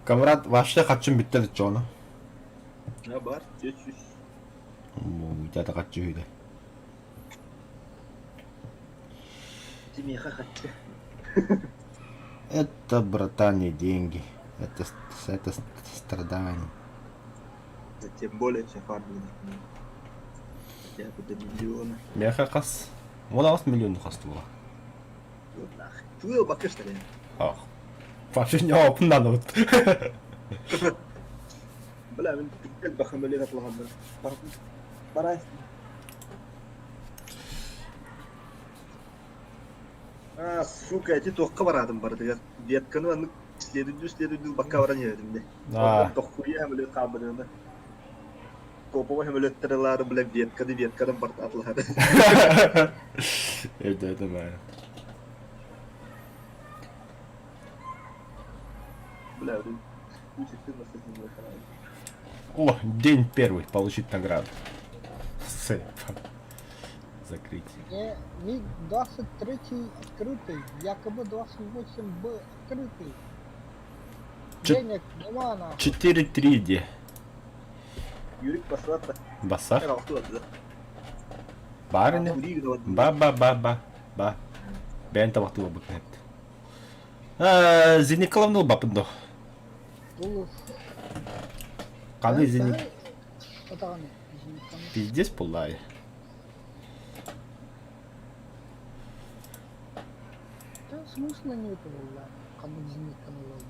Камрад вообще хаччын бүттэ дыччону. Я бар, 400. Муутята хаччы үһүдэ. Тимиэхэ хаччы. Это, братан, не деньги. Это, это страдание. Да тем более все фармили. Хотя бы до миллиона. Миэхэ хас? 18 миллион хас була. Вот нах. Чуел бакы что ли? Ах. Вообще не опыннан вот. Бля, мин элбэх мөлүөн атылаһаммын. Барай. А, сука, эти туохха бараатым барытыгар. Ветканы аннык следующий бакка баран иһэбитим де. А. Дохуя хамылыт хааммытына. Топово хамылыттарылары, бля, ветканы ветканы барт атылаһары. Это это мэ. Бля, куча фильмов с этим О, день первый, получить награду. Сэп. Закрыть. МиГ-23 открытый, якобы 28Б открытый. Денег нема нахуй. 4-3 де. Юрик басата. Басар? Барыня? Ба-ба-ба-ба. Ба. Бэйэн табахтыы буолбут эбит. Зеникаловны ылбаппын дуо? Ханы Зеник... Пиздец буоллаай. Смысла нет буолла. Ханнык зенитканы ылаллар.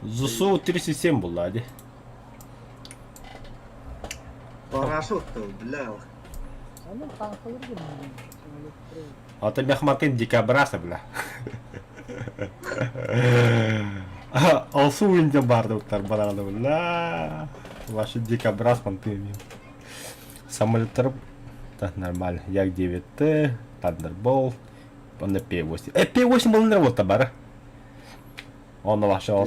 ЗСУ 37 буолла дии. Парашют, бля. Аны танкалар гына. А ты Мехматын дикобраза, бля. Алсу уинде бардыктар барады, бля. Ваши дикобраз понты. Самолеттар да, нормально. Як-9Т, Thunderbolt, онно P8. P8 был не вот бары. Он вообще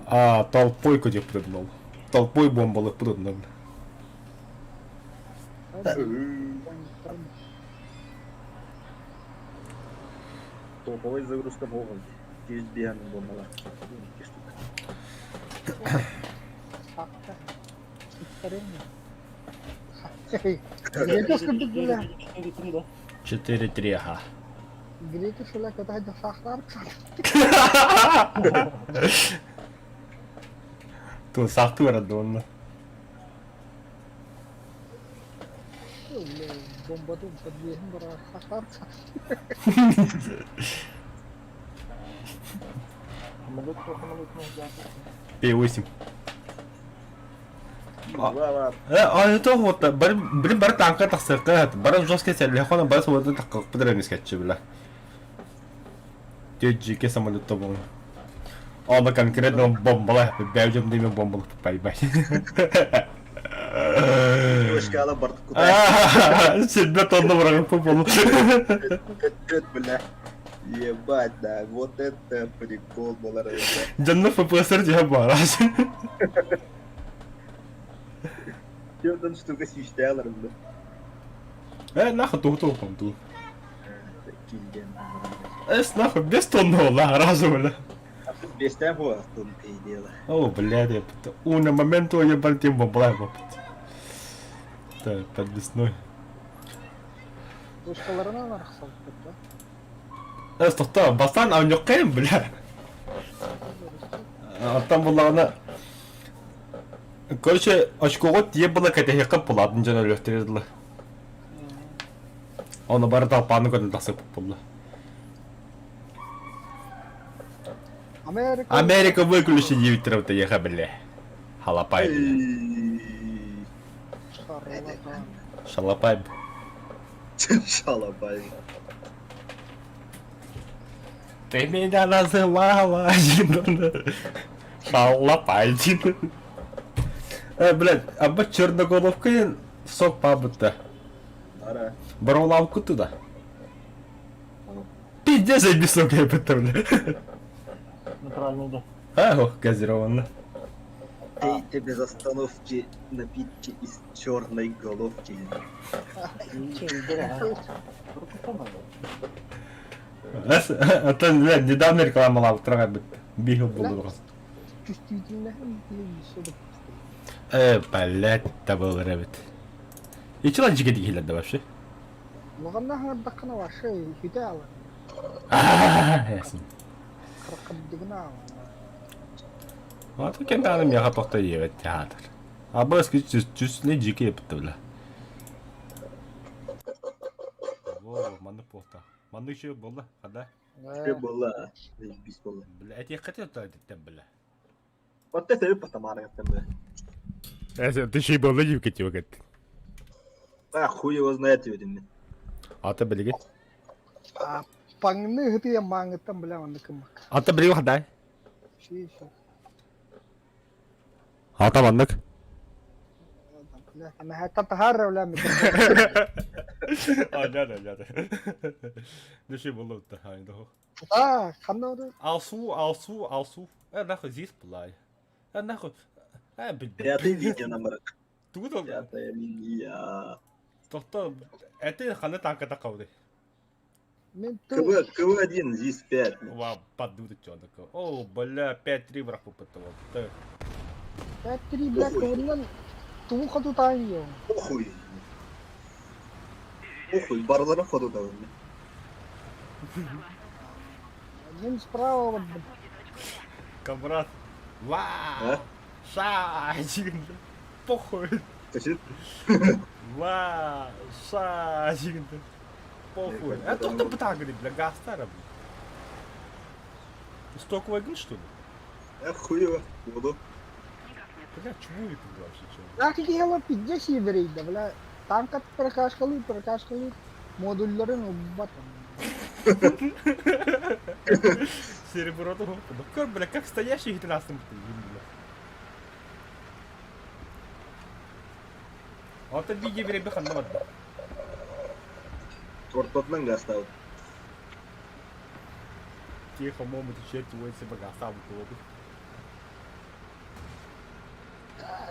а, толпой куда прыгнул. Толпой бомбалы прыгнул. Топовой загрузка буолан. 105 буолла. Икки штука. Факта. Греков курдук бля. 4-3, ага. Греки шула ката сахтар. Ту сахту барады онна. Бомбатын подъездин бара сахтар. P8. Э, это вот, блин, бары танка тахсырка, бары жесткий телефон, бары свободно так подремискачы, бля. Тетжике самолетта был. Оны конкретно бомбала, бәүдем деме бомбалап бай-бай. Точкала бардык куда. Себя тонна врагов попал. Бля. Ебать, да, вот это прикол был. Дьонно ФПСР дьэ баарас. Чё штука сүүстээлэр бля. Э, нахуй тугу тугу ту. Эс нахуй без тонны ла разу бля. Без того, в том-то и дело. О, блядь, я уна моменту я бальтим бабла Так, подвесной. Точкаларынан арахсалыппыт да. Эс тохто, бастан ауньоккайым, бля. Оттон буллаҕына Короче, очкоҕут тиийэ була кэтэһиэххэ булаатын дьон өлүөхтэрэ дылы. Ону бары талпааны көрөн тахсыппыт буолла. Америка Америка выключи диэбиттэрэ утайыаха бile. Халапай бile. Шарлатан. Шалапай. Шалапай. Ты меня называла. Шалапай. Э, блядь, а бы черноголовка сок пабыта. Ара. Баролавку туда. Пиздец, я без сока я бля. Натуральный, да. А, ох, газированно. Пейте без остановки напитки из черной головки. Это недавно рекламалаабыттара бит. Биир булдуругас. Чувствительно все Блять, табылар эбит. Ичила жиге дигилер да вообще. Улаҕанна аһардаххына вообще үтэ аалар. Ясно. Хараххардыгына аалар. Вот кем даҕаны миэхэ тохто диэбэт театр. Абыс чүсүнэ дьике еппитте бля. Во, маннык буолта. Маннык үчүгэй буолла, хада. Үчүгэй буолла, заебись буолла. Бля, этиэххэ тиэттэн бля. Отто сөбү потамаарыгаттан бля. Ты еще и буолла диэбиккэ тиэбэкэт. А, хуй его знает диэбитим мин. Ата билигин. Паҥны ыһытыйа мааҥыттан бля маннык кыммак. Ата билигин хадай. Ши ши. Ата маннык. Мэһэттэн таһаарра бля А, да, да, да. Неше болот да. А, ханна оду? Алсу, Алсу, Алсу. Э, нахуй здесь была. Э, нахуй. Э, блин. Пятый видео намырык. Тугу да? Пятая линия. Тохто, это ханна танка такауды. Мен КВ, КВ-1, здесь 5. Ва, падут чё такое. О, бля, 5-3 враг попытал. 5-3, бля, кывыннан тугу хоту таайын Похуй. Похуй, барыларын ходу да Мин справа вот. Камрад. Ва! Ша! Похуй. Ва! Ша! Похуй. А тут там бытагали, бля, гастара, бля. Стоковый гын, что ли? Я хуево, буду. Бля, чему это вообще, чё? Так киһи пиздец еврейда, бля. Танка прокашкалыы, прокашкалыы. Модулларын уббат. Серебро Ну, бля, как стоящий гитрасом, бля. Ата би еврей ханна барда. Тортотынан гаставы. Тихо, момент, черти, ой, себе гаставы, колоду.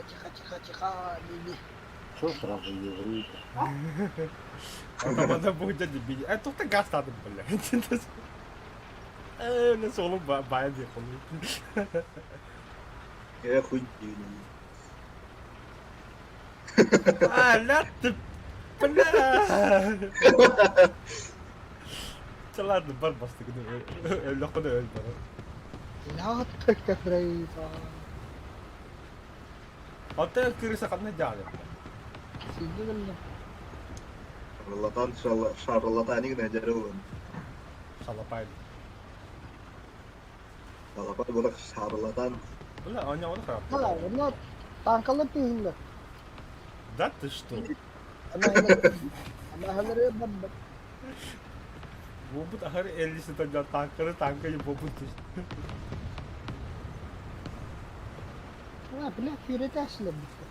Тихо, тихо, тихо, не. Что сразу еврей? А там будет дебили. А тут газ надо, блядь. Э, на соло баян ехал. Я хуй А, ля ты, бля. Да ладно, бар бастык. Лөкөдө өл бар. Ля ты Ата кырыса кандай жаалы. Сидели. Шарлатан, шарлатан гына жарылган. Шалапай. Шалапай булак шарлатан. Бля, аня оны харап. Да, оны танкалар тыгылды. Да ты что? Ана хәлер Бобут ахыр 50 тонна танкары танка бобут. А, бля, үйрәтәсілер бітті.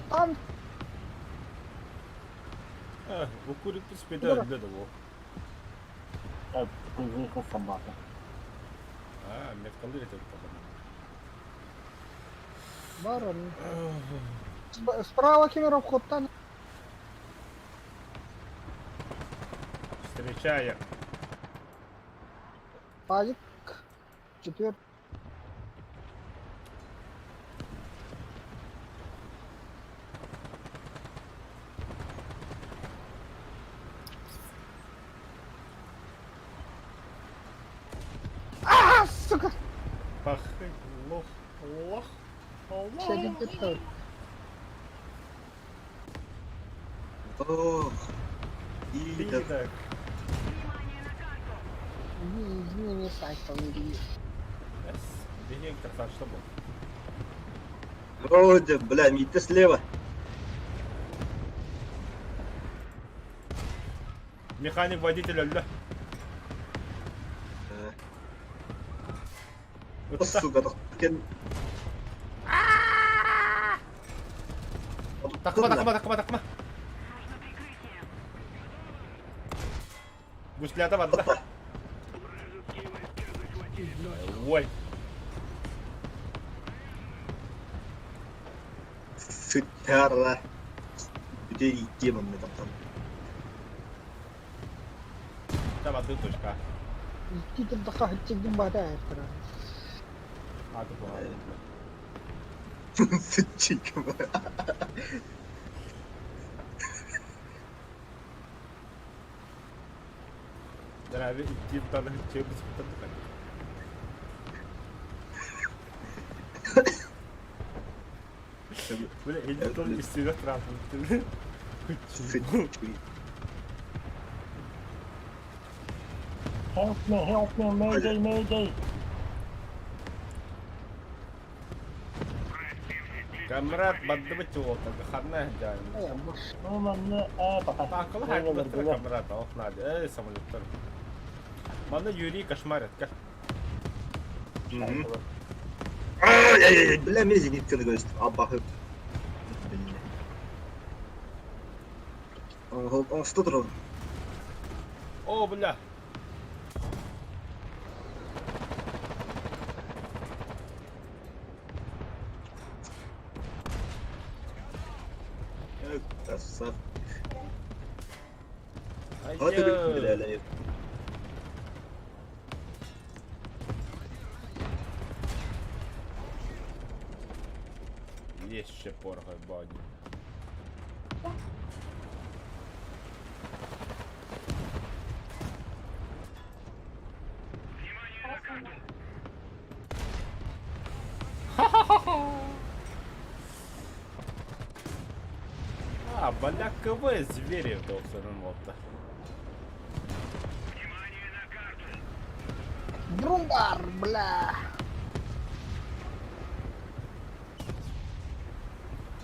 Танк. Укурик спеда для того. Ты выехал собака. А, меткалы это потом. Бар Справа кемер обходтан. Встречаем. Пазик. Четвертый. А, сука! Пах, лох, лох, лох. Сядем Ох, и так. Не, не сайт, не что был? Вроде, бля, Митя слева. Механик водитель, ля. Сука, так. Такма, такма, такма, такма. Гуслята барда. Ой. Сыттарла. Бүтэ ииттиэ манна тахсан. Табарды точка. Икки турдахха хаччыгын баата ааттара. Аты буһа. Сыччык. Драви икки таны хаччы быспыттан тухай. Бля, иди тыл истине трафы. Сыччык. Help me, mayday, mayday. Камрад бардыбыт чуолта ханна жан. Ну, манна, а, пока. Тааккала хайдах камрад ох надо. Эй, самолеттар. Манна Юрий кошмарит. Ай-яй-яй, бля, мен зенитканы көстүм. Аббахы. Оңсто турар. О, бля. Красавчик. Hadi bir Есть ще порох бані. А, бля, КВ звери толсырын болыпты. Брумбар, бля.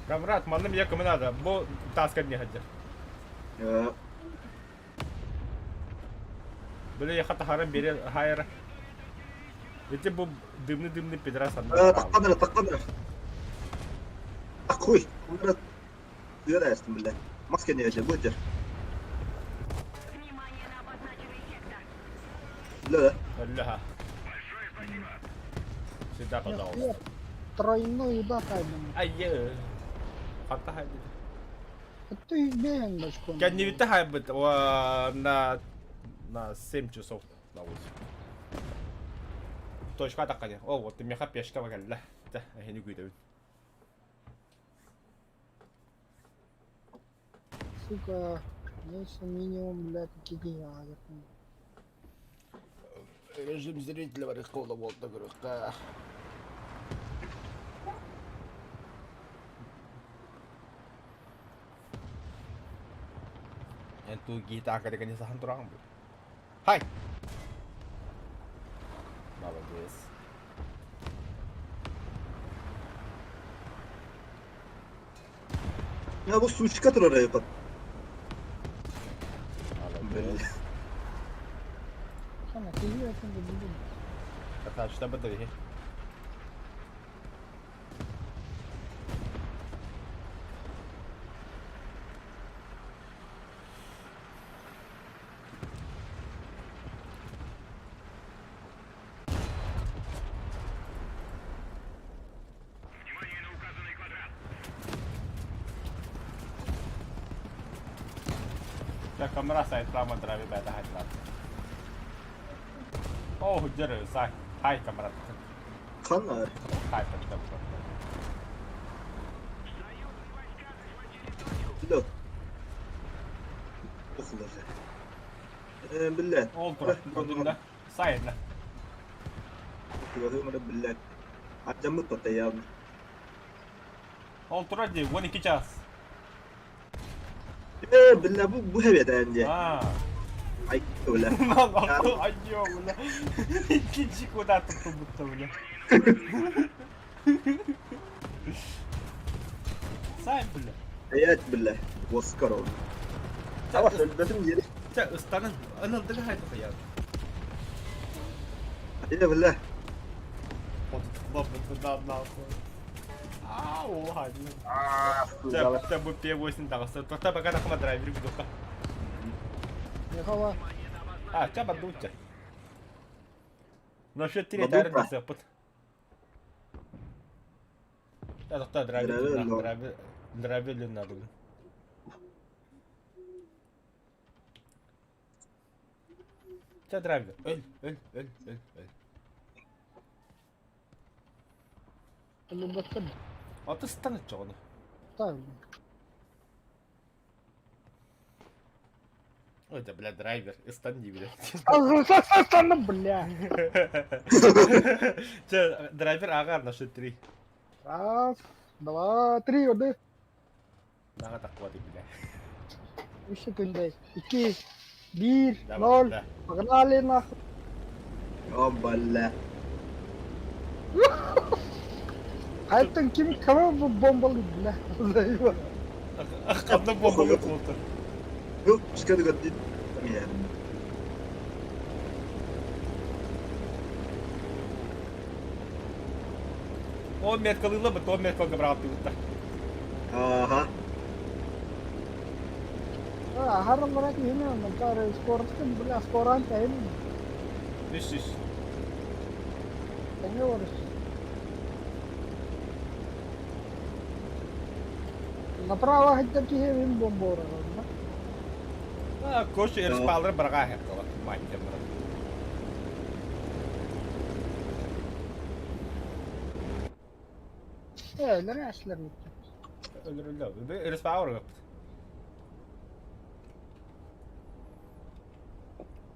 Камрад, манным якому надо, бо таскать не хотел. Бля, я хата харам бере хайр. Эти бу дымный-дымный пидорас Таққаныр, таққаныр. Акуй, камрад. Тыгар бля. Маска не өтер, өтер. Бля, Бля. Сюда, пожалуйста. Тройной удар хайдым. Ай, Хата хайбит. Ты бен башкон. Кәнневитте хайбит на на 7 часов на 8. Точка такая. О, вот ты меха пешка вагалла. Да, я не гуйдабын. Сука, если минимум, блядь, какие Режим зрителя барыхкола болду көрөккө. Эн туу гита академия сахан тураган бу. Хай. Молодец. Я бу сучка турар айпат. Молодец. Хана, киһи этин да билбин. Красавчик, бадыр. Камера сайт прямо драви бета хайтрат. О, хujjar сай. Хай камера. Канар. Хай паттап. Бля. Охулар. Бля. Ол тура. Көрдүң да. Сай да. Бля. Ачаммыт патаям. Ол тура ди 12 час. Бля, бу бу хебет әнде. А. Ай, бля. Айё, бля. Икинчи куда тут будто, бля. Сай, бля. Аят, бля. Оскар ол. Сабақ өлбөтүм жери. Ча, ыстанын, ынылдыгы хайты я. Э, бля. Вот да, нахуй. А, ладно. А, Ча, ча, бу П8 тағысы. Тоқта пока тақыма драйвер будуққа. Мехава. А, ча бардыбыт ча. Насчет три этэрин тахсыахпыт. Тохтоо, драйвер, драйвер надо. Чэ, драйвер, өл, өл, өл, өл, өл. Өлүбэттэн. Ото ыстан оччоҕуна. Так. Ой, да, бля, драйвер, ыстан дии, бля. Станным, бля. Чэ, драйвер ааҕар на счет три. Раз, два, три, оды. Наҕа таккыбат, бля. Үс секунда. Икки, биир, Давай, ноль. да. Погнали нахуй. О, бля. Хайттан ким кого бомбалый, бля. Заебал. Ханна бомбалыы буолта. Ну, пускай дейт. О, меткалыылла быт, о меткалга быраҕаттыыбыттар. Ага. А, хараллара киһини оннуктар скоростын, бля, скоран тэйин. Үс үс. Тэҥэ орус. Направо хаттар киһи мин бомбора. А, кош эрспалары быраҕаа хектала. Мать теммара. Э, өлөр ашлар Өлөрүллэ. Эрспаур ыппыт.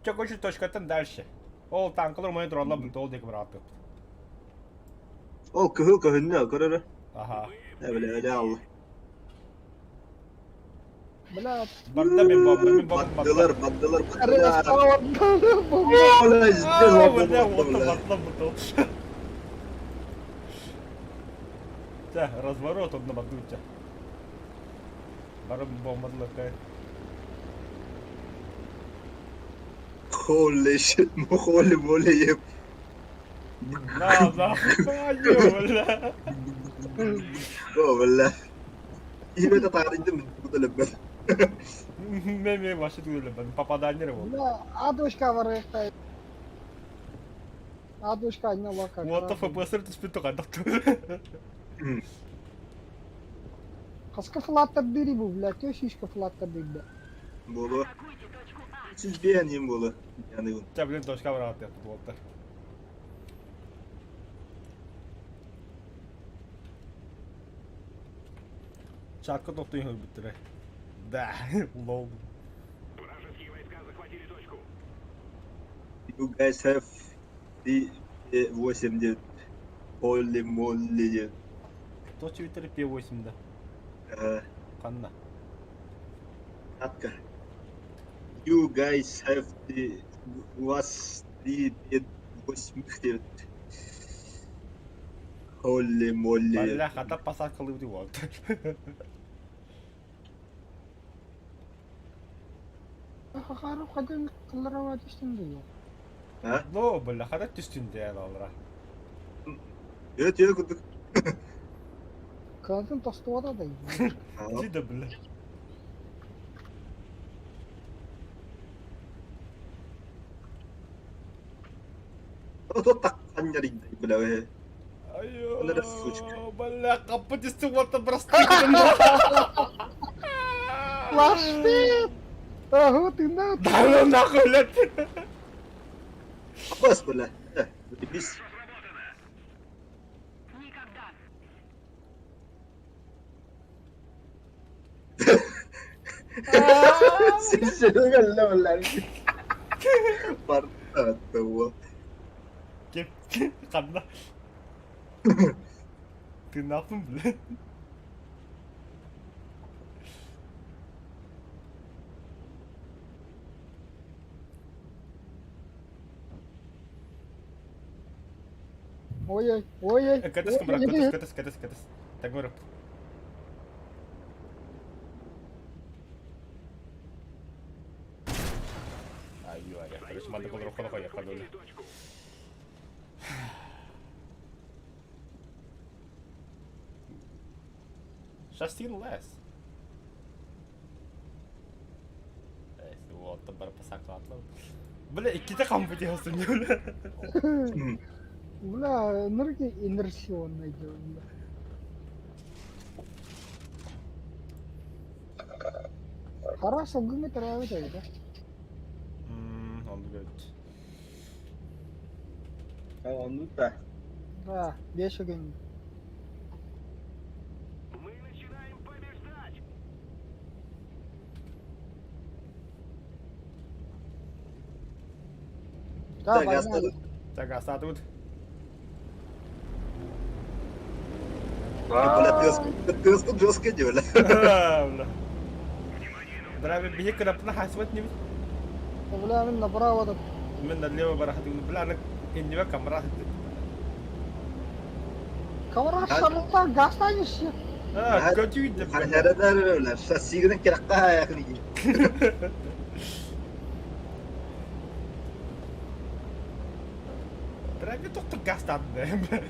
Чэ, короче, точкаттан дальше. Ол танкалар мойын туралла бут, ол диэки быраҕаттыппыт. Ол кыһыл көһүннэ, көрөрө. Аха. Э, бля, бля, алла. Бля, Барда мен бомба, мен бомба. Баттылар, баттылар, баттылар. бомба. Бля, здесь Бля, бомба, бля. батла бутыл. Чэ, разворот онно бардыбытча. Бары бомбадылар. Holy shit, holy moly, еп. На, на, айё, бля. О, бля. Именно таарыйдым бу Мен мен вообще түгел попадание болды. Бля, адушка барыхта. Адушка не лака. What the FPS түспүт тугандак. Хаска флаттер дири бу, бля, тё шишка флаттер дири. Болу. Сиз бэйэн болу. Яны Ча, блин, точка барат болду. Чатка токтуйун бүттүрэ. Да, лол. You guys have 3, 8, 9. Holy moly. Точка Твиттер P8 да. Ханна. Катка. You guys have the у вас 3, 5, 8, 9. Holy moly. Бля, хата посадкалыы болду. Хахару хадын кылларава түштүн дии. А? Ну, бля, хата түстүн дээ алра. Өт өт кудук. Кылатын тостуода да. Ти да, бля. Тот так аннярыйда, бля. Айо. Она сучка. Бля, капы түстүн вот просто. Лашпит! Ага, ты на. Да ну нахуй, блядь. Бас, бля. Заебись. Сен Бартатова. Кеп, ханна. Ты нахуй, блядь. Ой-ой, ой-ой. Кэтес кымра, кэтес, кэтес, кэтес, кэтес. Так говорю. Айо, айо, короче, манды колор хола хоя кадоли. Шастин less. Вот бар пасаклатлар. Бля, иккитэ хампыт иһэсин бля. Бля, энергия инерционная дело, бля. Хара сылгыны төрөөбүт эбит. Оннук эбит. Оннук да. Да, беш күн. Да, Так, Так, астаатыбыт. Бля, тыаскын жестко дьэ, бля. Бля. Бля, биһи кыраппына хаасыбат нибит. Бля, мин направо да. Мен налево барахатым. Бля, аны иннибэ камера Камера шарлта гастанище. А, көтүйдө. Бля, шассигынан керакка аякын. Бля, би тоқтор гастады.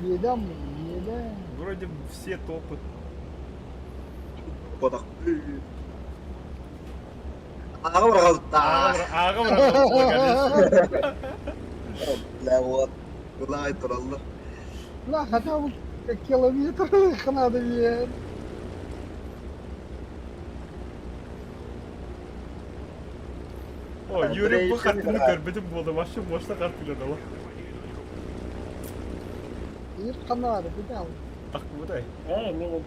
Едем, едем. Вроде все топы. Бодақ. Аға бұрағалды. Аға бұрағалды. Бля, вот. Былай тураллар. Бля, хотя бы километр надо ехать. О, Юрий бу хаттыны көрбүтүм буолда, вообще мощно картылады ол. Ир канары, бидал. Так будай. Эй, мин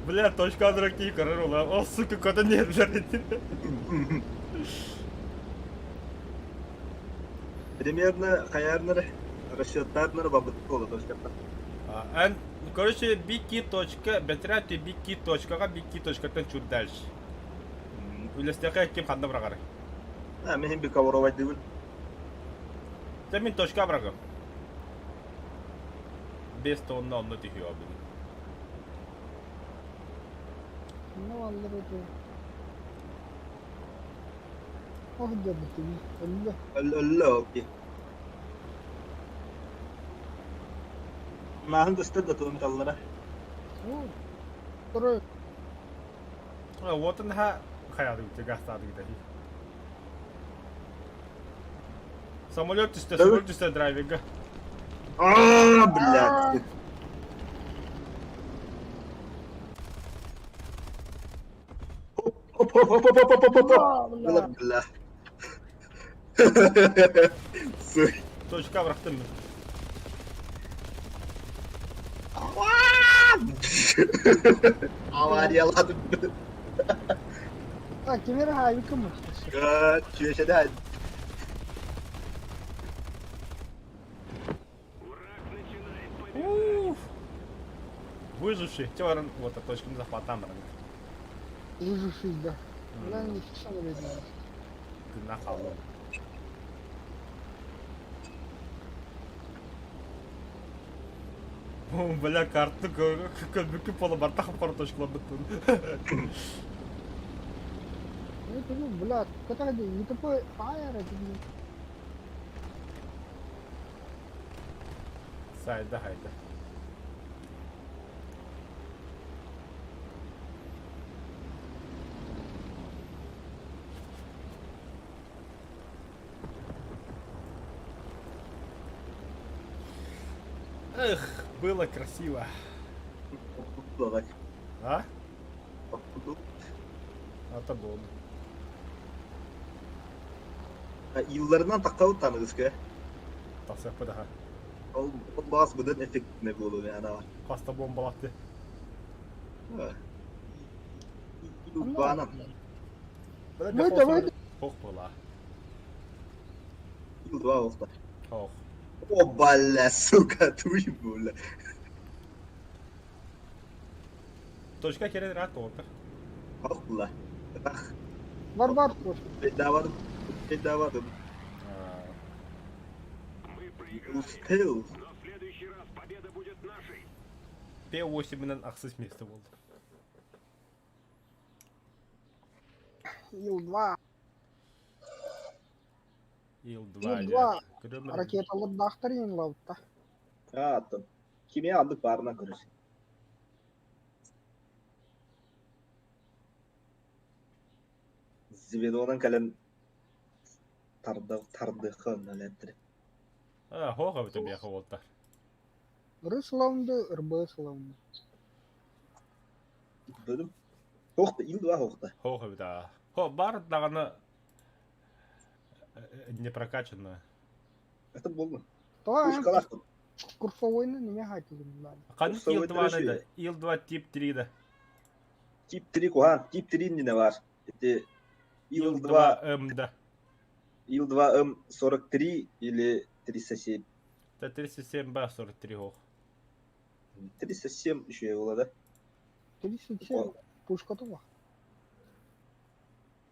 Бля, точка адрак кии көрөр ола. О, сука, кота нервлер этин. Примерно хаярнар расчеттарнар бабыт болду точка. Эн, короче, бики точка, бетрати бики точкаға бики точкаттан чуть дальше. Үлестеқе кем ханда бұрағары. А, мен би коворовать дыбын. Те мин точка бұрағы. Бес тонна онны тихи обыды. Ну, аллар это. Ох, дедушка, алла. Өллө окей. Маһын көстөр да туым таллара. О, второй. Вот он ха хаяды үтте гастады гидахи. Самолет түсті, самолет түсті драйвинга. А, блядь. Хоп, хоп, хоп, хоп, хоп, хоп, хоп, хоп. Бля, Бля. Суй. Точка бұрақтым мен. Аварияладым. А, кемер хайвикым. Чүешеде. Уф. Выживший. Те варан, вот, точканы захватам баран. Выживший, да. Бля, не слышал, блядь. Күнна қалдым. Бля, картты көбүкү пола барта хапкар точкалар быттын. Ну, это, ну, бля, который не тупой фаер, это не... Сайда хайда. Эх, было красиво. А? Ата болды. Yıllarından takkalı tanıdık Тасыппы daha. Ол ол бағас бұдан эффектіне болу yani var. Паста бомбалатты. Банан. Ну, давай. Хох была. Yıl оқта. Хох. О, бля, сука, туй, бля. Точка керен рат oldu. Ах, бля. Ах, Варвар просто. bedavadım. Bedavadım. Успел. П8 менен аксыз место болды. Ил-2. Ил-2. Ил-2. Ракеталар дақтар лауытта. Аттым. Киме алдық барына көресің. Звенонан кэлэн тарда тардыахха онно элэттири. А, хоох эбитэ биэхэ уолтар. Рыслаунды, РБ-слаунды. Бөлүм. Хоох да ил два хоох да. Хоох эбит аа. Хо бар даҕаны не прокачанная. Это болду. То Пушкалаах. курсовойны не хатилим баар. Ханнык Курсовой Ил-2 да? трэш. Ил-2 тип 3 да. Тип 3 куһаан. Тип 3 иннинэ баар. Ити Ил-2 Ил-2 М да. Ил-2 М43 или 307. Это 37 ба 43 хоох. 307 еще было, да? 37 пушка туга.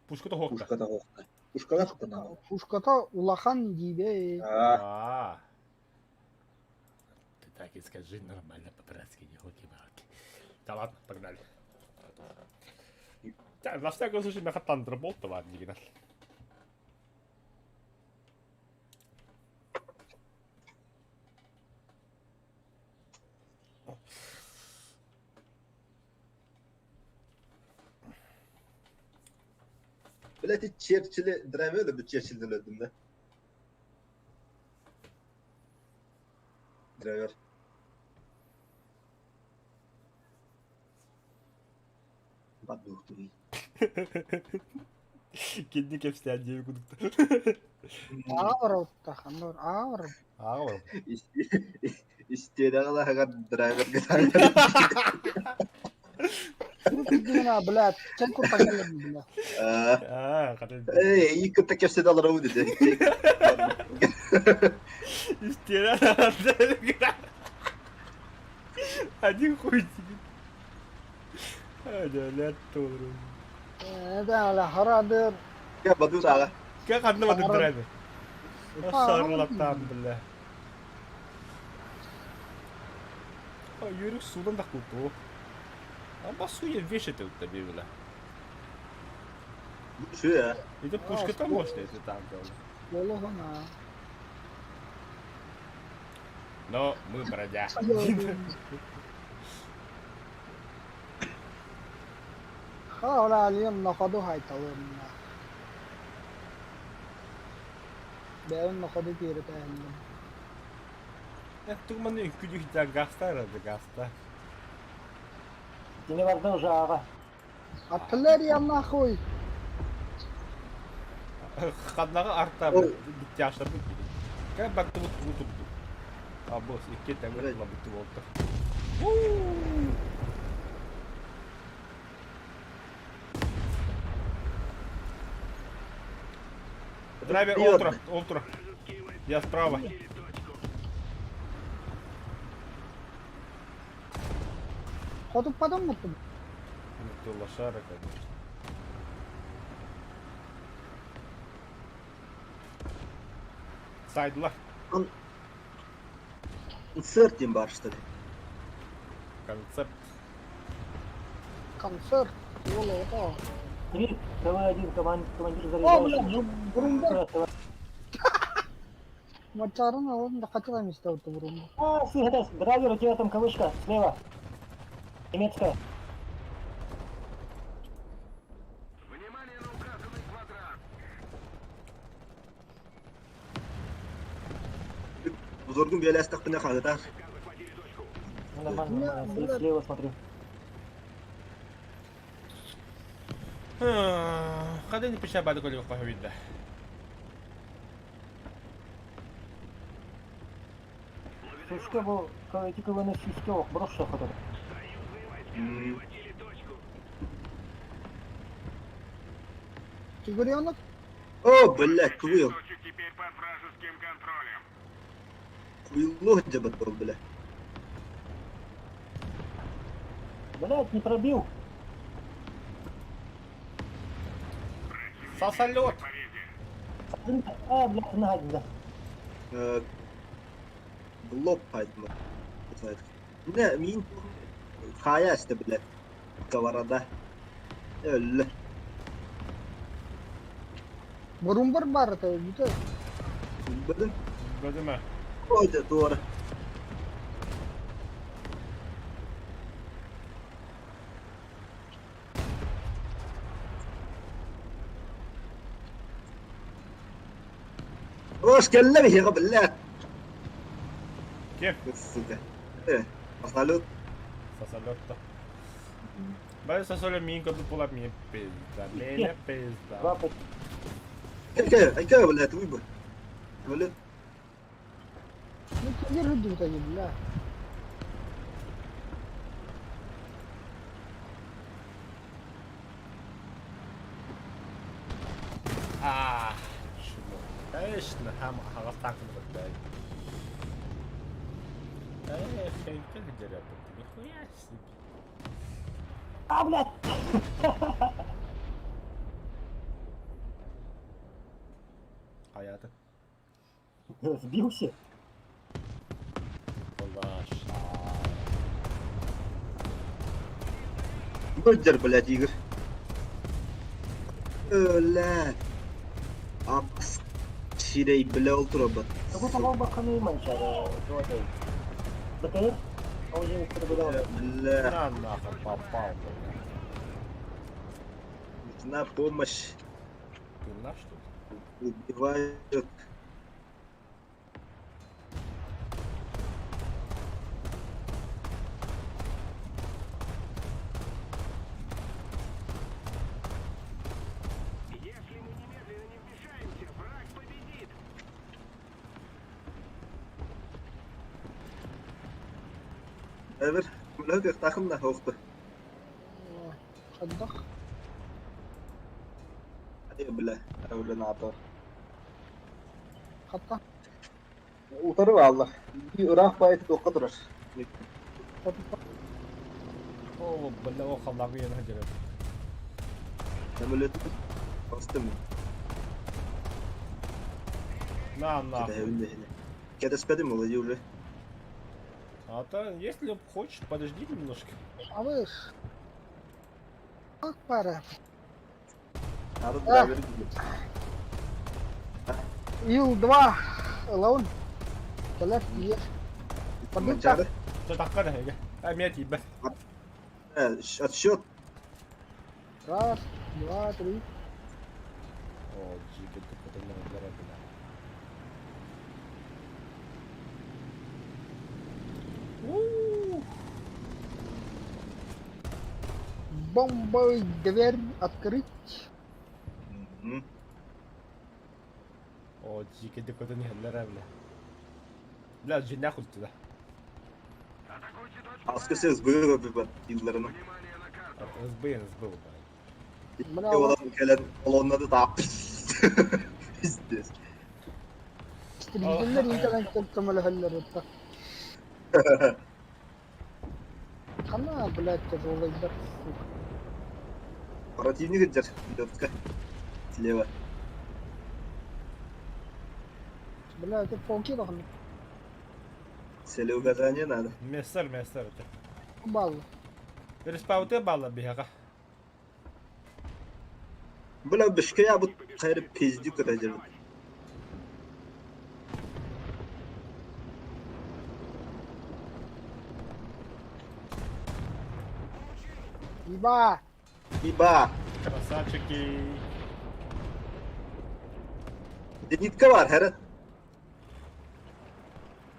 Пушката хоохта. Пушката хоохта. Пушкалаах да. Пушката улахан диибэ. А, А. Ты так и скажи нормально по-братски, елки-палки. Да ладно, погнали. Да, на всяком случае, меха Thunderbolt ладно, не гнал. Блядь, Черчилль драйвер да Черчилльден өлдүм да. Драйвер. Бадух туй. Кенни кепстээн диэби кудукта. Аавар ханнор аавар. Ааҕа Истиэнэҕэ лаһыгар драйверга Блядь, чай куртагалым, бля. Аа, хата. Эй, iyi кытта кепсede алар dedi. Истиэнэ Один хуй тебе. Адя, толру. Это ала харадыр. Я баду аға. Как ханна бадык драйвер? Шарлатан, бля. А, Юрик судан да куту. А басуя вешать у тебе, бля. Şu ya. Это пушка там может, это там, бля. Болохона. Но мы бродя. Ха, алием на ходу хайталым. Бэйн на ходу киирэтээһинним. Тугманы үкүдү гаста рады гаста. Кини барда уже аҕа. Артиллерия нахуй! Ханнаҕа арта Ой. биттяшта бу. Как бакты вот тут. А босс, икки тәңір Блядь. бітті болды. Драйвер, олтра, олтра. Я справа. Хотуппатым муттум. Ну ты лошара, конечно. Сайдла. Инсертим бар что ли? Концепт. Концерт. Олото. 3, ТВ-1, командир О, заряжающий. бля, Брумберг. ТВ. Мачарын алын да качыла месте оту Брумберг. А, слышь, драйвер, у тебя там кавычка, слева. Немецкая. Внимание на указанный квадрат. Зоргун биэлэстэхпинэ хаһытар. Захватили точку. Ну, нормально, нормально, слева смотрю. Хада не пиша бады коли видно. Сүүскэ бу ити кылыны сүүскэ ох, брошша хотор. Союзные войска захватили точку. Тигренок. О, блядь, куил. Точек теперь под вражеским контролем. Куиллух дебет был, бля. Блять, не пробил. Сосолет. Победе. А, блядь, нога, да. Глоб поэтому. Не, мин хая сте, блядь. Сковорода. Өллө. Брумберг бар это бүтэ. Билин. Бөдүмэ. Ой, да туора. Ош кэллэ биһиэхэ биллээт. Ким? Сука. Э, салют. Сосолетто. Бары сосоле миин көрбүт буолар миин пизда. Меня пизда. Два по- Айка, айка, блядь, выбор. Салют. Ну ким жүрдүбүт ани, бля. А, чмо. Конечно, хам хаҕас таҥкын кытта. Эх, как деревья, нихуя себе. А, блядь! Хаята. Сбился. Лаша. Мөлдер, блядь, Игорь. Блядь. Апс. Сирей, бля, ол турабат. Какой-то лобаканы манчара, золотой. БТР? А уже перебудовал. Бля, На нахуй попал, бля. нужна помощь. Ты наш тут? Убивают. Если мы немедленно не вмешаемся, враг победит. Эвер, бля, тахымна хоқты. Хаддах. Ай, бля, әулен ата. Хатта. Утары алла. Ыраах байыт тоққа тұрар. О, бля, о, халлагы я на Самолет бастым. На нахуй. Кәдеспедим ол уже. А то, если хочешь, подожди немножко. Абыш. Ак пара. Надо А. драйвер. Ил-2. Лаун. Кэлэр тиийэр. Манчары. Что такое, да? А меня тебя. Отсчет. Раз, два, три. О, джиги, ты потом на бля. Ух. Бомбовый дверь открыть. О, джиги, ты куда не бля. Бля, жена хуй туда. Атакуйте точку. Аскы сөз бұйы көпі yıllarını. Внимание на карту. СБ, СБ, бля. Бля, Olan кэлэн колоннады таап. Пиздец. Истребителлер интеллект көмөлөһөллөр это. Хана, блядь, тяжелый сука. Противник идет. Идет Слева. Бля, это полки должны. Целеуказание надо. Мессер, мессер, это. Балл. Респауты балла бега. Бля, бішке я бұт қайры пиздюк это жерді. Еба! Иба! Красавчики. Зенитка бар, хәрі.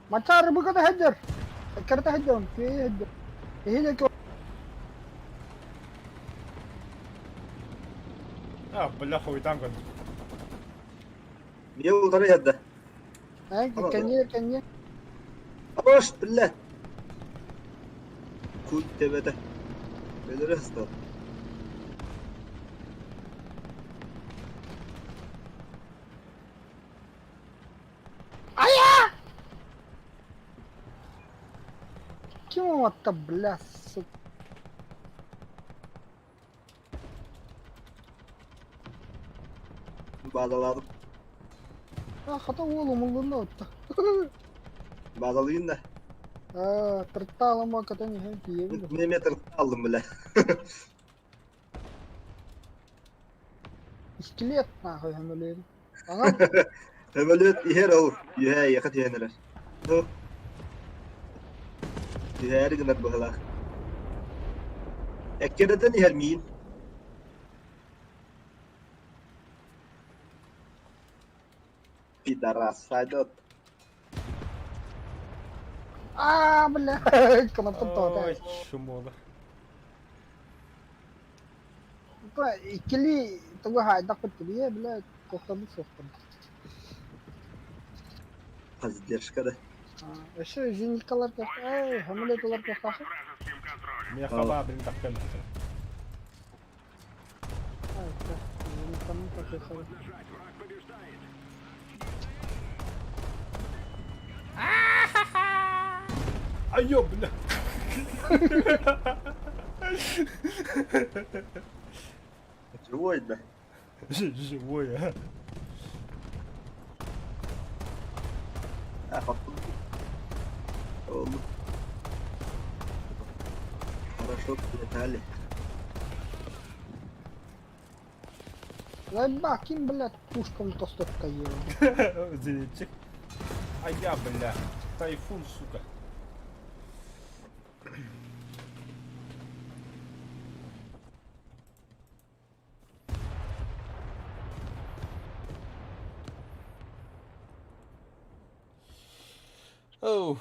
Мачар буката хеджер. Карта хеджер, күй хеджер. Ихи А, бля, хуй там гон. Мне удары ядда. Э, кенье, кенье. Ош, бля. Куй тебете. Белері стал. Ая! Кем это, бля, сука. Бадаладым. А, хата уолу муллунна отта. Бадалıyın da. А, тырталама ката не хэ Ne метр алдым, бля. Скелет нахуй хэмэлэр. Ага, Самолет иһэр ол. Үһэ, яха түһэнэрэр. Ну. Түһээри гынар быһылаах. Эккеретен иһэр миин. Пидорас, сойдет. Аа, блядь, кнопка тота. Ой, чумола. Иккилии тугу хаайдахпыт кибиэ, блядь, куттанып суохпун. Поддержка да. Өссө зениткалар эй, самолетулар кыахтаахын. Вражеским контролем. Меня хаба, блин, тахтан. Ай, зенитканы такой Нажать, враг побеждает. А ё, бля. Живой, да. Живой, а. А, походу. Он. Хорошо летали. Заеба, ким, блядь, пушкам тостотка ел. Зенитчик. А я, бля. Тайфун, сука. Оу.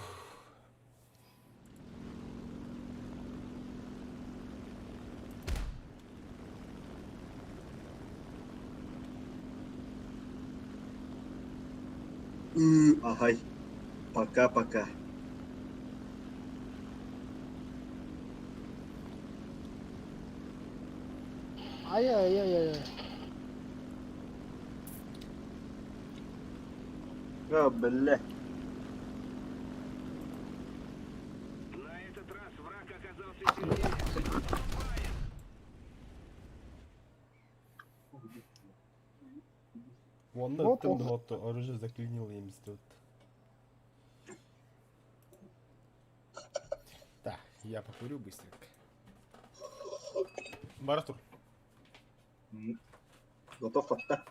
Ага. Пока-пока. Ай-яй-яй-яй. А, бля. На этот раз враг оказался сильнее. Онно Оп, ыттым оп. да отто, оружие заклинило им тут. Так, я покурю быстренько. Баратур. Готов отта.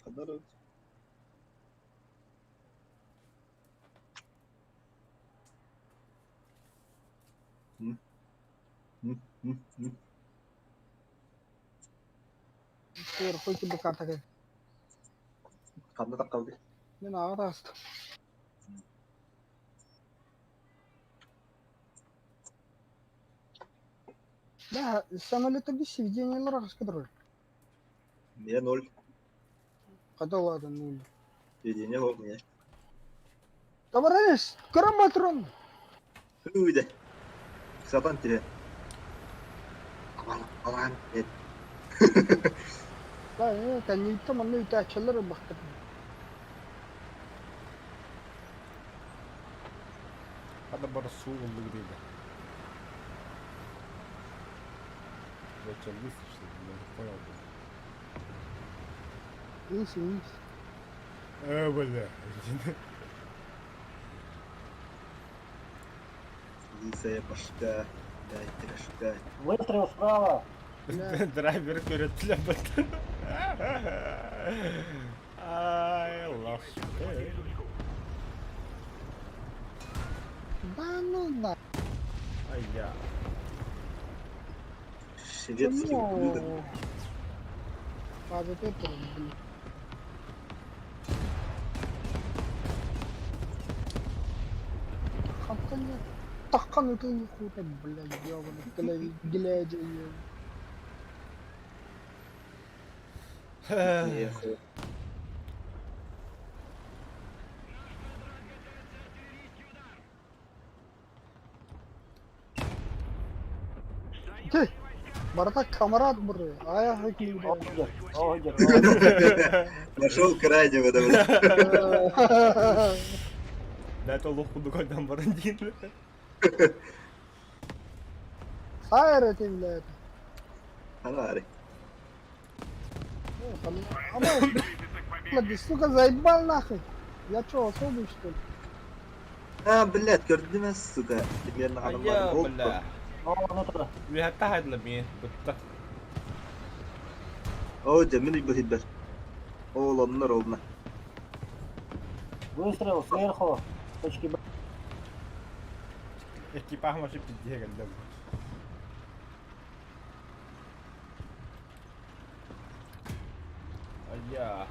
Здорово. Сверху тебе карта кэл. Ханна таххалды? Мин аҕа таҕыстым. Да, самолета без сведения аҕыска турар. Миэ ноль. Хата улаатан ноль. Сведение ол миэ. Товарищ, громатрон! Үйде. Сатан тебе. Алан, алан, эт. Да, кэнниттэн манна үтээччилэр ылбахтар. Хада бар суу ыллык диэбэ. Я что, лысый, что ли? Я не понял, блин. Лысый, лысый. Бля. Лысая башка. Дай пирожка. Выстрел справа! Бля. Драйвер вперед, бля, Ай, лох. Да ну на. Ай, я. Шведский ублюдок. А вот это, блин. Хантан таххан ытын хута, блядь, ёбаный, глядя, ёбаный. Эх, Ты, барата камарат бұры, аяқ екілді. Огдер, огдер, огдер. Нашел крайнего, да, бля. Да это лоху дугайдан барандин. Сайр это, блядь. Анари. Ама, сука, заебал нахуй. Я чё, особый, что ли? А, блядь, көрдүм сука. Примерно ханан Айа, баар. бля. О, ну туда. Үөһэттэ хайдыла миин бытта. Оо, дьэ, мин уйбут Ол оннор олна. Выстрел сверху. Точки Б. Экипаж вообще пиздее кэллэ. Айа.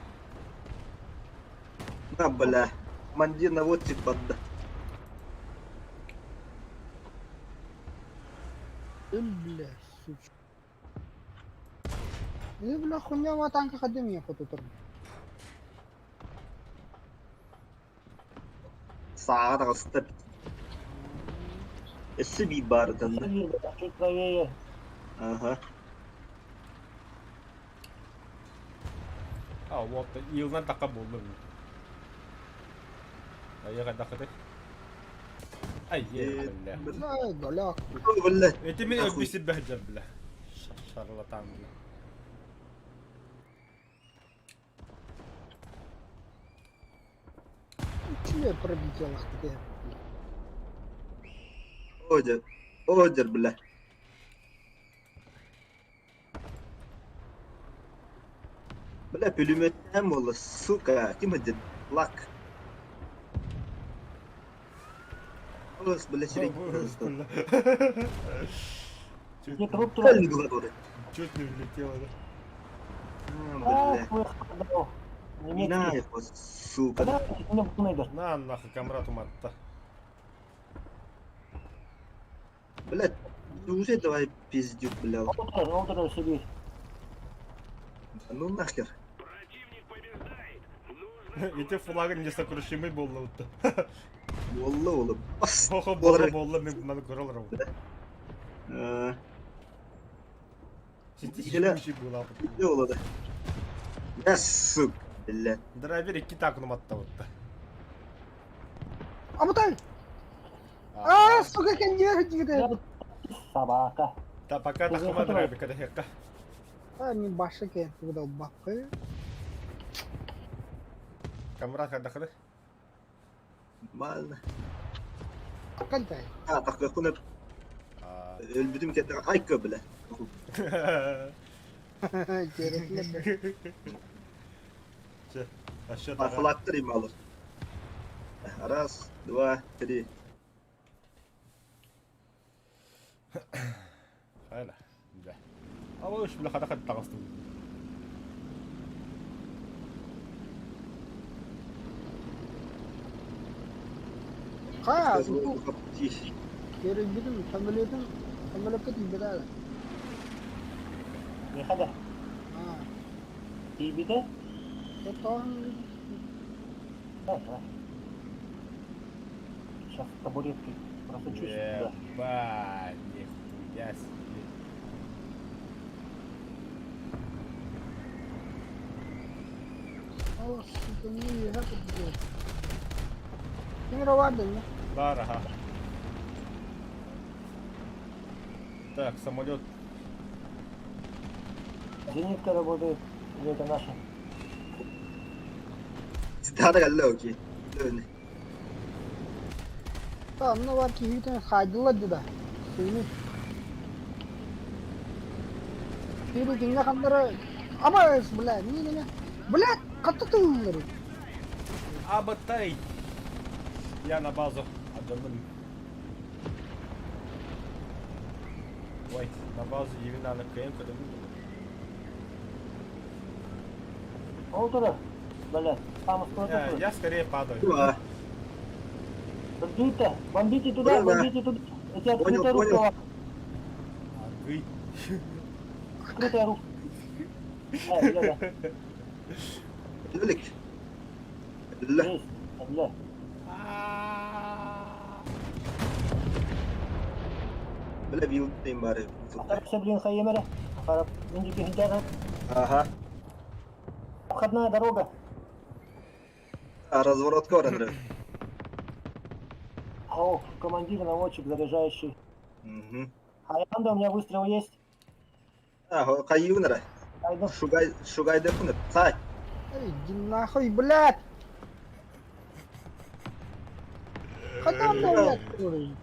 На, бля. Командир наводчик барда. Өл, бля, суч. Э, бля, хуйня, ма танка ходим я хоту турб. Сааҕа таҕыста. Өссө биир баар ытанна. Чуть правее. Ага. А, вот, иылынан такка буоллум. Айа хайдахыты? Ай, е, бля. Бля, голяк. Бля. Эти мин өлбү сирбэһдэр, бля. Шарлатан, бля. Че я пробител, ах ты? Одер. Одер, бля. Бля, пулеметтэн буолла, сука, ким один? Лак. Ос, бля, сирень. Чуть Где труп туда? Чуть не влетело, да? Бля. Немецкий. На, сука. Да, На, нахуй, камрад уматта. Бля, уже давай пиздюк, бля. Олдер, себе. Ну нахер. Противник побеждает! Нужно Эти флагы несокрушимый буолла утта. Буолла уолу. Бас. Хо-хо, буолла, буолла, мин маны көрөлөр. Сити була. Не буолла да. Да, сука, бля. Драйвер икки таакын уматта утта. Абытай! А, сука, кендер дигде. Собака. Та пока тахыма драйвер когда хекка. А, не башы кен, выдал бакы. Камрад хайдахыды? Нормально. Кантай. А, так какой өлбүтүм кете айка, бля. Интересно. А что А флаг три мало. Раз, два, три. Хайла. Да. А уж бля хада хада тагыстым. Ха, Керегидим, самолетым, самолетка тиибэтэ. Михада. А. Тиибитэ? Это Да, да. Сейчас табуреткой просочусь туда. Ебать, нихуя себе. О, сука, не я это Тренировать, не? Бар, ага. Так, самолет. Зенитка работает. Или это наша? Стара локи. Та, ну бар киһитин хаайдылар да. Сыны. Тири кинге хандары. Ама, бля, не не. Бля, катты тыллары. Абатай! Я на базу. Адамын. Ой, на базу именно на КМ, когда Ол туда. Бля, там Я, я скорее падаю. Да. Бомбите, бомбите туда, бомбите туда. Эти открытая рука. Агый. Открытая рука. А, бля, да. Лелик. Бля. Есть, бля. Бля, вилдейм бары. Все, блин, хаемера. Ага. Обходная дорога. А разворот корнер. О, командир, наводчик, заряжающий. Угу. Хаянда, у меня выстрел есть. А, кайюнера. Айдым. Шугай, шугайдыппын сай. Эй, иди нахуй, блядь! Когда блядь, который?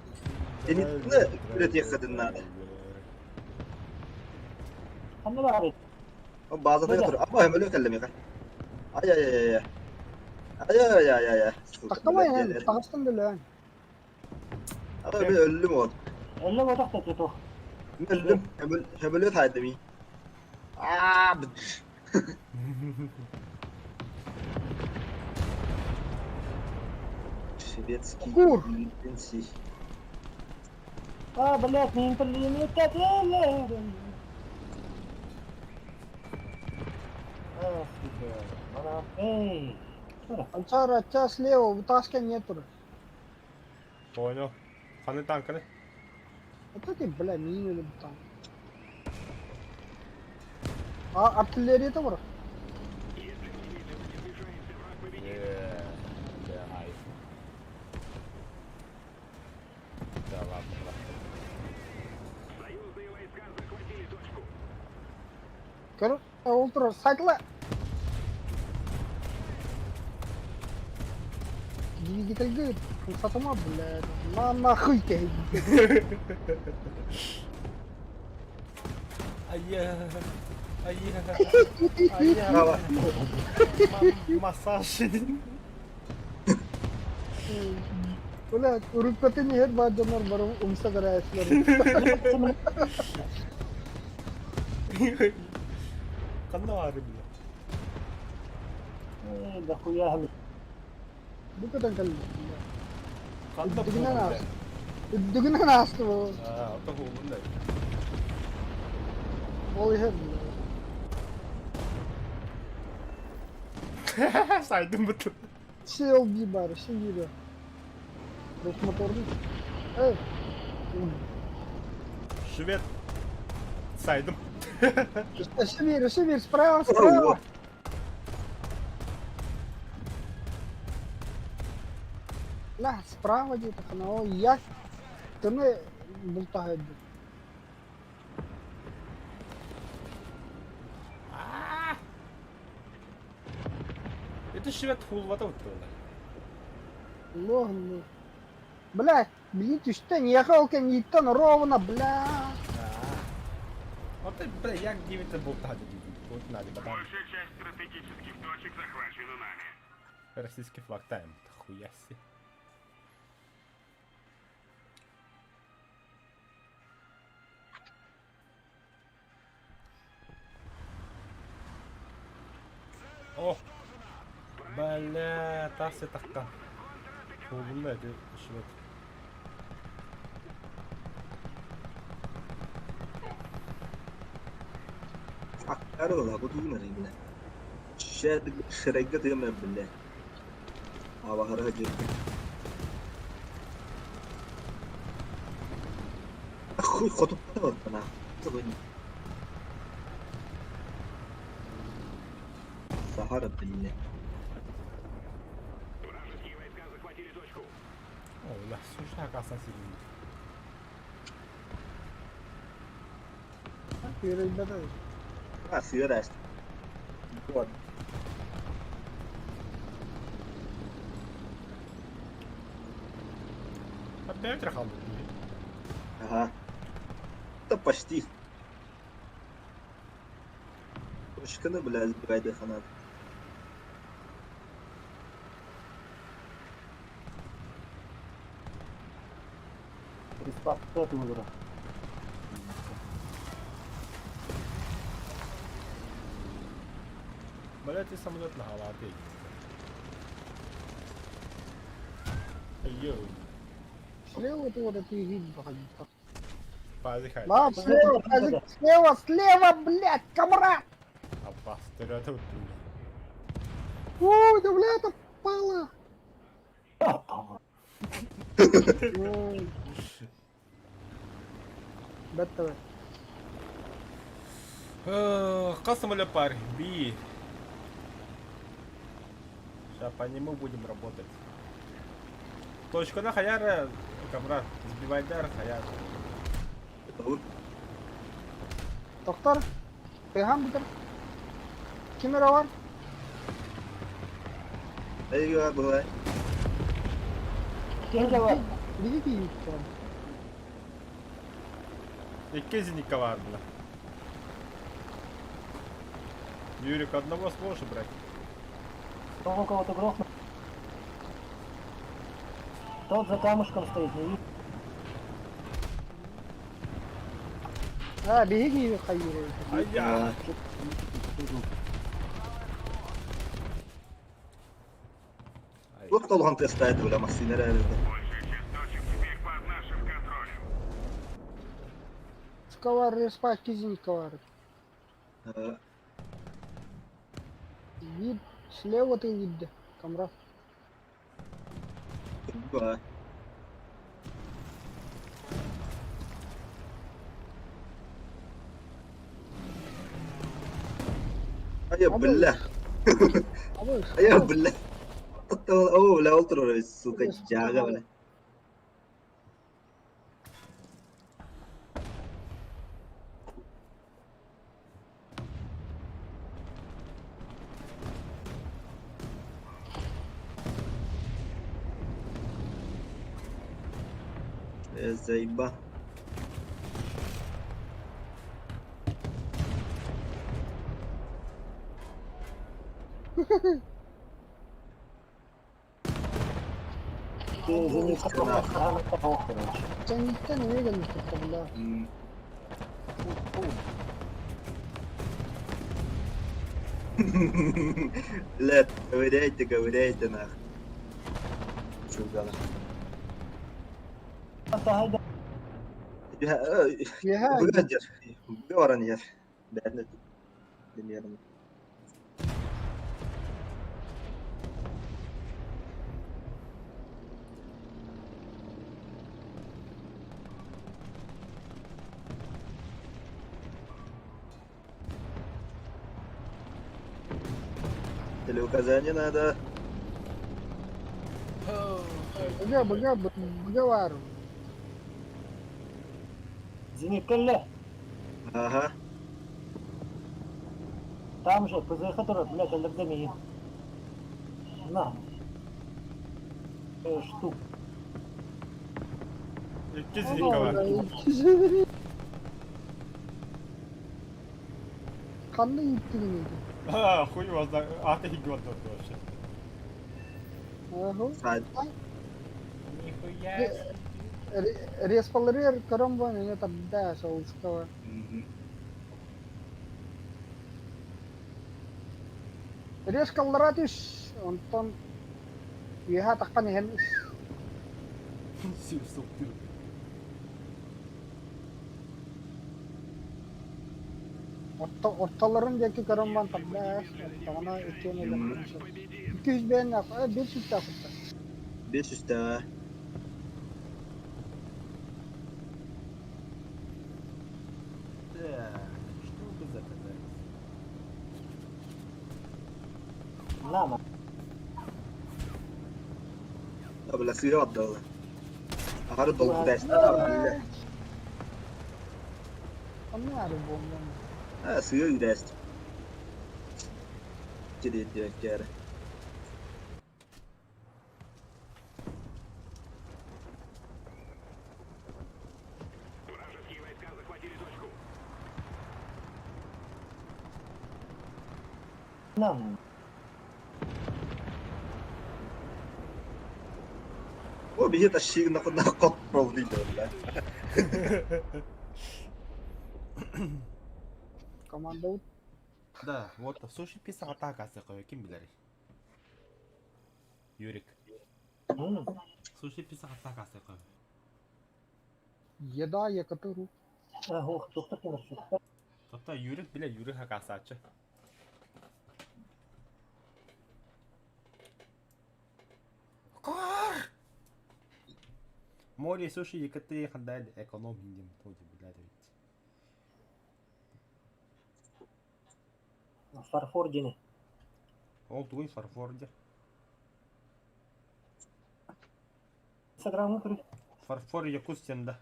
Зенитны үлэтиэххитин наада. Ханна баар Базата тур. Аба өмөлө кэллэмиэхэ. Ай ай ай ай. Ай ай ай ай ай. Тахтамай эн, таҕыстан да өлөөн. Ата мен өллүм ол. Өллө ботох да тутух. Мен өллүм. Өмөлө тайдым. Аа. Шведский Кур. пенсий. А, блядь, мин пилимитет. Эй, Ансар, от тебя слева, вытаскивай нету. Понял. Ханы танканы. Вот эти, бля, мины или танк. А артиллерия это бар? Ай. Да ладно, ладно. Союзные войска захватили точку. Көр, ол турар, сайтла. Двигательге сатыма, бля, на нахуй ты. Айя. Айя. Айя. Браво. Массаж. Бля, уруккатын иһэр баар дьоннор бары умса көрөөччүлэр. Ханна баары бile. эй, да хуя. Бу көтөн кэллэ. Ханна Үрдүгүнэн аас. Үрдүгүнэн ааста бу. Аа, ото хуубун да. Ол иһэр. Сайдым буту. CLB баар, CLB. Двухмоторный. Эй. Швед. Сайдым. Өссө биир, справа, справа. Бля, справа где-то, хана, я тыны бултаһайдым. Это швед хулвата уттула. Лох, ну. Бля, блин, түстэн, ехал кэнниттэн ровно, бля. Вот ты, бля, як дивиться бултаһа дии. Вот надо, потом. Большая часть стратегических точек захвачена нами. Российский флаг тайм. Хуя себе. О! Бля, тас такка. Буолунна ити швед. Аккары бу бля. Шерегге тыгым бля. Авахара жир. Хуй хотуп та Сахара бля. Вражеские войска захватили точку. О, бля, слушай, акасан сидим. Ребята, А, сыра. Вот. Опять рахал. Ага. Да почти. Точканы, бля, сбивай ханат. Приспасты уже. Бля, ты самолет на голове. Йоу. слева ты вот это и проходить. Пазихай. Да, слева, пазик, слева, слева, блядь, комрад! Апас, ты рядом. Ой, да бля, это пала. Ой. Беттове. Хас самолет пар, Би. Сейчас по нему будем работать. Точка на хаяра, камрад, сбивай дар, хаяр. Доктор, ты гамбургер? Ким эрэ бар? Эйига была. Ким да бар? Биги кийиттэр. Икки зенитка бар была. Юрик, одного сможешь брать? Он кого-то грохнул. Тот за камушком стоит, не видишь? А, биһиги хайыыр. Ай-я! Ай. Туох толуһан тыастаайт была массыына эрэ Большая часть точек теперь под нашим контролем. Скалар респа кизинка Вид слева ты видно, камрад. Айа бля. Айа бля. О, бля, ол турар сука, жаага бля. Заеба. Кэнниттэн эмиэ кэлбиттэр бля. Лет, ковыряйте, ковыряйте нах. Чугана. Быгадер. Бөран ер. Бәріне. Примерно. Целеуказание надо. Быга, быга, быга бар. Зенит кэллэ. Ага. Там же ПЗХ турар, блядь, өлөрдө миигин. На. Штук. Икки зенитка бар. Ханна ииттигин ити? А, хуй его знает. А ты идиот вообще. Ага. Сад. Нихуя. Респаларыгар көрөн буолан эмиэ тарда соҕускаба. Резкаллара түс, онтон үөһэ таххан иһэн Сып-сып. Орто, ортолорун диэки көрөн баран тарда оттоҕуна иккиэн өлөхпүн сөп. 200 бэйэн биир сүүстээх кутта. Бес үстэҕэ. Так, что бы заказать? На, А, бля, сыра отдала. Аһары долгутайстар, бля. Онно аары буоллун. А, сыа үдээст. Тириэрдибэккэ эрэ. Вражеские войска захватили точку. на. О, биһи тащигна на кот пролдыйда, бля. Команда Да, вот суши пицца атака ким билэрий? Юрик. Суши пицца атака Еда, якотыру. Ох, доктор кемер. Тобто Юрик билэ Юрик хакасачы. Море суши якоты хандай эконом индим тоди билэ ведь. Фарфор диэни. Ол тугуй фарфор дии. Инстаграмы көрү. Фарфор Якутсен да.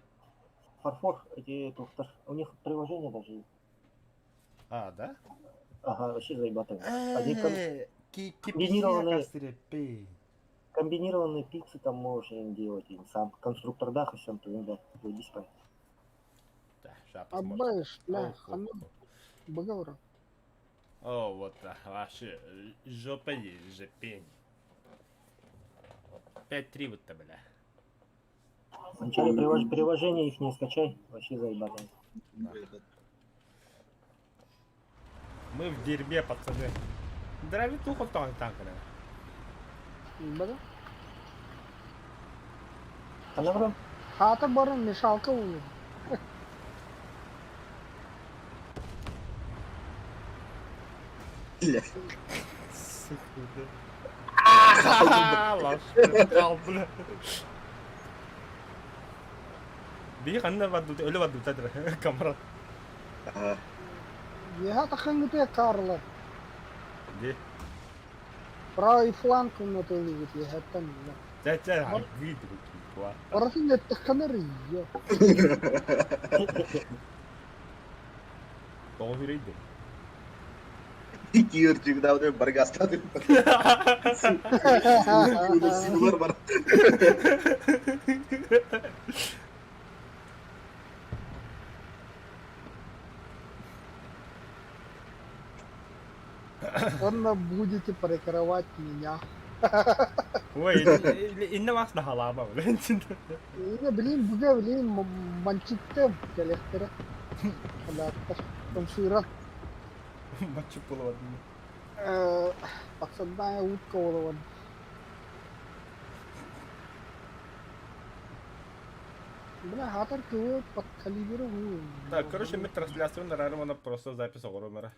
Фарфор, эти доктор. У них приложение даже есть. А, да? Ага, вообще заебатый. Они Э, комбинированные- Комбинированные. комбинированные пиццы там можешь им делать, им сам. Конструктор дах и всем твоим, да. Заебись, парень. Да, сейчас посмотрим. Аббаешь, бля, О, ханна быгавра. О, вот да, вообще, жопа есть, жопень. 5-3 вот то бля. Вначале приложение их не скачай, вообще заебатое. Мы в дерьме, пацаны. Дравитуху там танк, Быга. А наоборот, Хата баран мешалка улы. Бля. Сука, да. Ха-ха, бля. Би ханна вадут, өлө вадут камера. Ага. Еха тахангыты Карла. Ди. Правый фланг унатылыгыт ехаттан. Ча-ча, аргы други. Баратын эттеханер ее. Тоҕо үрейді. Киир да баргастады. Силар бар. Онно будете прикрывать меня. Ой, инне вас наhalама, блин. Или, блин, буга, блин, манчикте келехтере. Халяттар. Томсыра. Мачы булып. Подсадная утка олован. Бля, хатар кого под калибру. Так, короче, мы трансляцию на Рармана просто запись огромера.